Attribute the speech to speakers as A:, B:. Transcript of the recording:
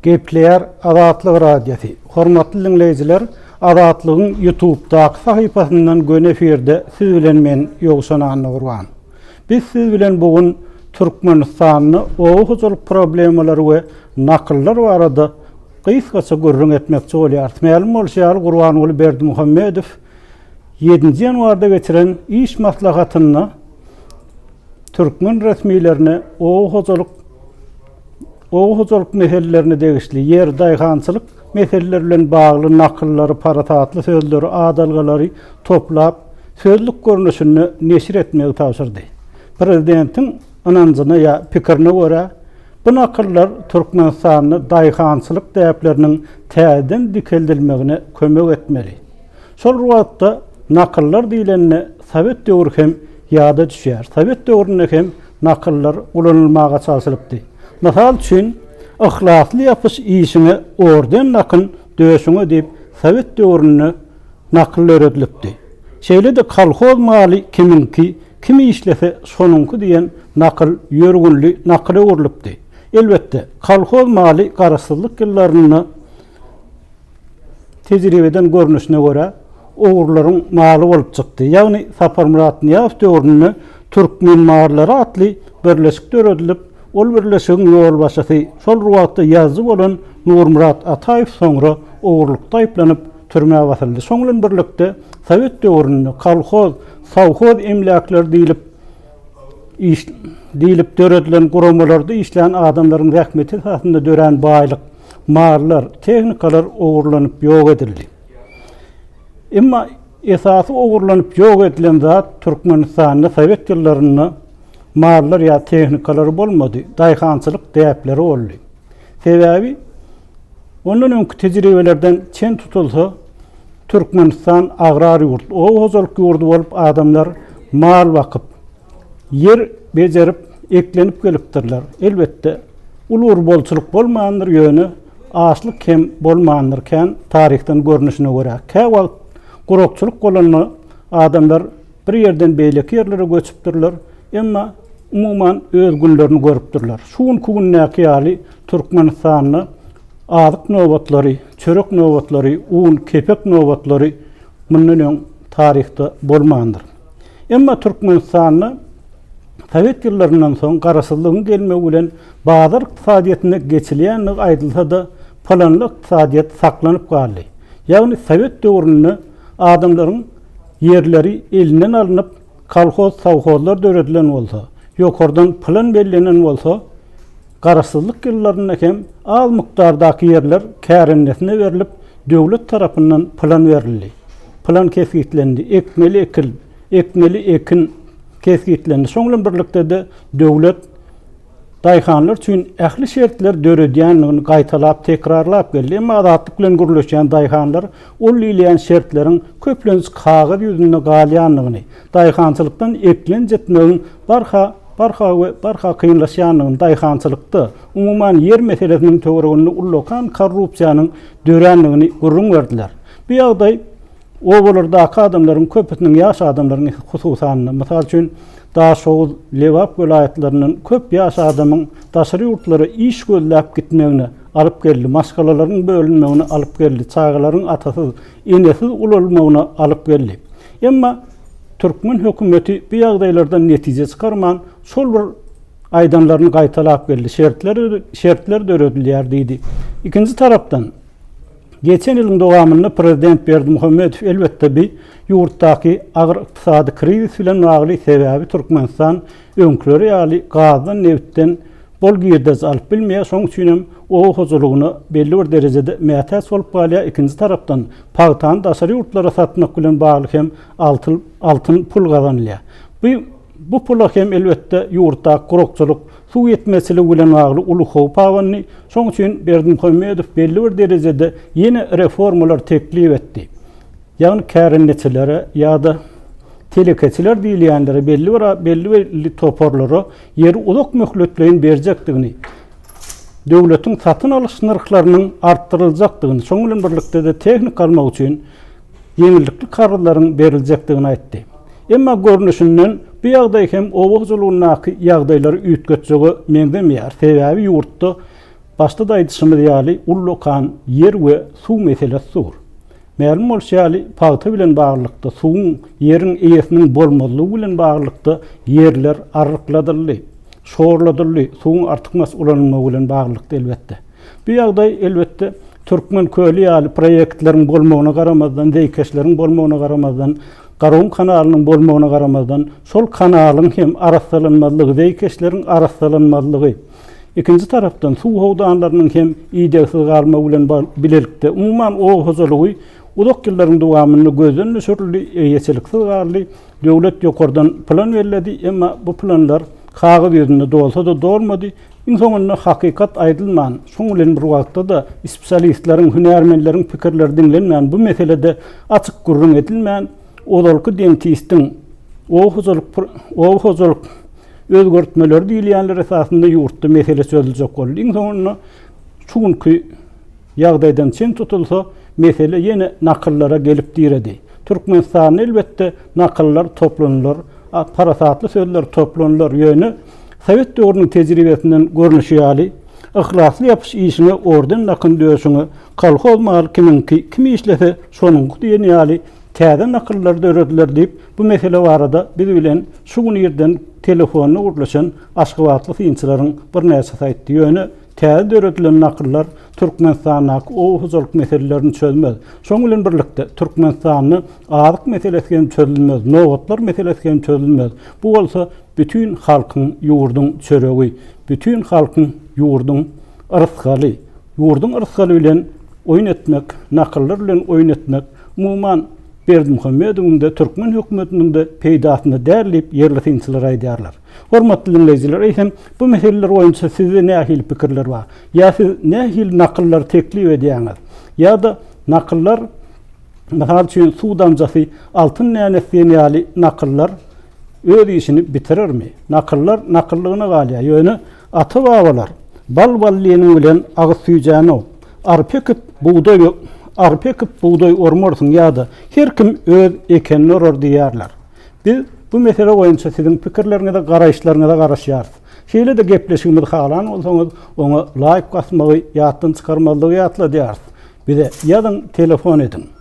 A: Gepleýär Azatlyk Radiosy. Hormatly diňleýjiler, Azatlygyň YouTube'daky sahypasyndan göni efirde siz bilen men Ýowşan Annagurban. Biz siz bilen bu gün Türkmenistanda oba hojalyk problemalary we nakyllar barada gysgaça gürrüň etmekçi bolýarys. Mälim bolşy ýaly Gurbanguly Berdimuhamedow ýedinji ýanwarda geçiren iş maslahatynda türkmen resmilerine oba hojalyk oba hojalyk meselelerine degişli ýer, daýhançylyk meseleleri bilen bagly nakyllary, parasatly sözleri, adalgalary toplap, sözlük görnüşinde neşir etmegi tabşyrdy. Prezidentiň ynanjyna ýa pikirine görä, bu nakyllar Türkmenistanda daýhançylyk däpleriniň täzeden dikeldilmegine kömek etmeli. Şol bir wagtda nakyllar diýlende sowet döwri hem ýada düşýär. Sowet döwründe hem nakyllar ulanylmaga çalşylypdy. Mysal üçin, Yhlasly ýapyş işiňe orden dakyn döşüňe diýip sowet döwründe nakyl döredilipdi. Şeýle-de kolhoz maly kimiňki, kim işlese şonuňky diýen nakyl ýörgünli nakyla öwrülipdi. Elbetde, kolhoz maly garaşsyzlyk ýyllarynda Tejribeden görnüşine görä, ogrularyň maly bolup çykdy. Ýagny Saparmyrat Nyýazow döwründe Türkmen mallary atly birleşik döredilip, ol birleşigiň ýolbaşçysy, şol bir wagtda ýazyjy bolan Nurmyrat Ataýew soňra ogurlykda aýyplanyp, türmä basyldy. Şoň bilen birlikde, sowet döwründe kolhoz, sowhoz emläkleri diýlip, iş diýlip döredilen guramalarda işlän adamlaryň zähmeti esasynda dörän baýlyk, mallar, tehnikalar ogurlanyp ýok edildi. Emma esasy ogurlanyp ýok edilen zat Türkmenistanda sowet ýyllarynda mallar ýa tehnikalar bolmady, daýhançylyk däpleri boldy. Sebäbi ondan öňki tejribelerden çen tutulsa, Türkmenistan agrar ýurt, oba hojalyk ýurdy bolup adamlar mal bakyp, ýer bejerip, eklenip gelipdirler. Elbetde, uly bir bolçulyk bolmandyr, ýöne açlyk hem bolmandyr kän taryhdan görnüşine görä. Käwagt gurakçylyk bolanda adamlar bir ýerden beýleki ýerlere göçüpdirler, emma umuman öz günlerini görüpdirler. Şu günki gündäki ýaly Türkmenistanda azyk nobatlary, çörek nobatlary, un, kepek nobatlary mundan öň taryhda bolmandyr. Emma Türkmenistanda sowet ýyllaryndan soň garaşsyzlygyň gelmegi bilen bazar ykdysadyýetine geçilýändigi aýdylsa-da, planly ykdysadyýet saklanyp galdy. Ýagny sowet döwründe adamlaryň ýerleri elinden alnyp, kolhoz, sowhozlar döredilen bolsa, ýokardan plan bellenen bolsa, Garaşsyzlyk ýyllarynda hem az mukdardaky ýerler kärendesine berlip, döwlet tarapyndan plan berildi. Plan kesgitlendi, ekmeli ekil, ekmeli ekin kesgitlendi. Şoň bilen birlikde-de döwlet daýhanlar üçin ähli şertleri döredýändigini gaýtalap, tekrarlap geldi. Emma Azatlyk bilen gürleşýän daýhanlar ol diýilýän şertleriň köplenç kagyz ýüzünde galýandygyny, daýhançylykdan eklenç etmegiň barha barha we barha kynlaşýandygyny, daýhançylykda, umuman, ýer meselesiniň töwereginde ullakan korrupsiýanyň dörändigini gürrüň berdiler. Bu ýagdaý obalardaky adamlaryň köpüsiniň, ýaş adamlaryň hususan-da, mysal üçin, Daşoguz, Lebap welaýatlaryndan köp ýaş adamyň daşary ýurtlara iş gözläp gitmegine alyp geldi, maşgalalaryň bölünmegine alyp geldi, çagalaryň atasyz, enesiz ulalmagyna alyp geldi. Emma Türkmen hökümeti bu ýagdaýlardan netije çykarman, şol bir aýdanlaryny gaýtalap geldi, şertler şertler döredilýär diýdi. Ikinji tarapdan, geçen ýylyň dowamynda prezident Berdimuhamedow elbetde bi ýurtdaky agyr ykdysady krizis bilen bagly, sebäbi Türkmenistan öňküleri ýaly gazdan, nebitden bol girdeji alyp bilmeýär, şonuň üçin hem oba hojalygyna belli bir derejede mätäç bolup galýar, ikinji tarapdan, pagtany daşary ýurtlara satmak bilen bagly hem altyn altyn pul gazanylýar. Bu bu pula hem elbetde ýurtdaky gurakçylyk, suw ýetmezçiligi bilen bagly uly howp abandy. Şonuň üçin Berdimuhamedow belli bir derejede ýene reformalar teklip etdi. Ýagny kärendeçilere ýa-da telekeçiler diýilýänlere belli bir belli-belli toparlara ýeri uzak möhletleýin berjekdigini, döwletiň satyn alyş nyrhlarynyň artdyryljakdygyny, şonuň bilen birlikde-de tehnika almak üçin ýeňillikli karzlaryň beriljekdigini aýtdy. Emma görnüşinden bu ýagdaý hem oba hojalygyndaky ýagdaýlary üýtgetjege meňzemeýär. Sebäbi ýurtda. Başda-da aýdyşymyz ýaly, ullakan ýer we suw meselesi dur. Mälim bolşy ýaly, pagta bilen baglylykda suwuň, ýeriň eýesiniň bolmazlygy bilen baglylykda ýerler arrykladyldy, şorladyldy, suwuň artykmaç ulanylmagy bilen baglylykda elbetde. Bu ýagdaý, elbetde, Türkmen köli ýaly proýektleriň bolmagyna garamazdan, zeýkeşleriň bolmagyna garamazdan, Garagum kanalynyň bolmagyna garamazdan, şol kanalyň hem arassalanmazlygy, zeýkeşleriň arassalanmazlygy, Ikinji tarapdan, suw howdanlarynyň hem idegsiz galmagy bilen bilelikde, umuman, oba hojalygy uzak ýyllaryň dowamynda gözden düşürildi, eýeçiliksiz galdy. Döwlet ýokardan plan belledi, emma bu planlar kagyz ýüzünde dolsa-da dolmady. Iň soňunda hakykat aýdylman, şoň bilen bir wagtda-da spesialistleriň, hünärmenleriň pikirleri diňlenmän, bu meselede açyk gürrüň edilmän, ozalky dentistiň oba hojalyk oba hojalyk özgertmeleri diýilýänler esasynda ýurtda mesele çözüljek boldy. Iň soňunda şu günki ýagdaýdan çen tutulsa, mesele ýene nakyllara gelip diredi. Türkmenistanda elbetde nakyllar toplanylar, parasatly sözler toplanylar, ýöne sowet döwrüniň tejribesinden görnüşi ýaly, yhlasly ýapyş işiňe, orden dakyn döşüňe, kolhoz maly kimiňki, kim işlese, şonuňky diýen ýaly täze nakyllar dörediler diýip, Bu mesele barada biz bilen şu gün irden telefonda gürleşen aşgabatly synçylaryň birnäçesi aýtdy. Ýöne täze döredilen nakyllar Türkmenistandaky oba hojalyk meselelerini çözmez. Şonuň bilen birlikde, Türkmenistanda azyk meselesi hem çözülmez, nobatlar meselesi hem çözülmez. Bu bolsa bütin halkyň, ýurduň çöregi, bütin halkyň, ýurduň rysgaly. Ýurduň rysgaly bilen oýun etmek, nakyllar bilen oýun etmek, umuman, Berdimuhamedowyň-da, türkmen hökümetiniň-de peýdasyna däl diýip, ýerli synçylar aýdýarlar. Hormatly diňleýjiler, eýsem, bu meseleler boýunça sizde nähili pikirler bar? Ýa siz nähili nakyllary teklip edýäňiz? Ýa-da nakyllar, mysal üçin, suw damjasy altyn dänesi diýen ýaly nakyllar öz işini bitirermi? Nakyllar nakyllygyna galýar. Ýöne ata-babalar Bal bal diýeniň bilen agyz süýjänok. Arpa ekip, bugdaý arpa ekip, bugdaý ormarsyň ýa-da her kim öz ekenini orar diýýärler. Biz bu mesele boýunça siziň pikirleriňize, garaýyşlaryňyza garaşýarys. Şeýle-de gepleşigimizi halan bolsaňyz, oňa laýk basmagy ýatdan çykarmazlygy ýatladýarys. Bize ýazyň, telefon ediň.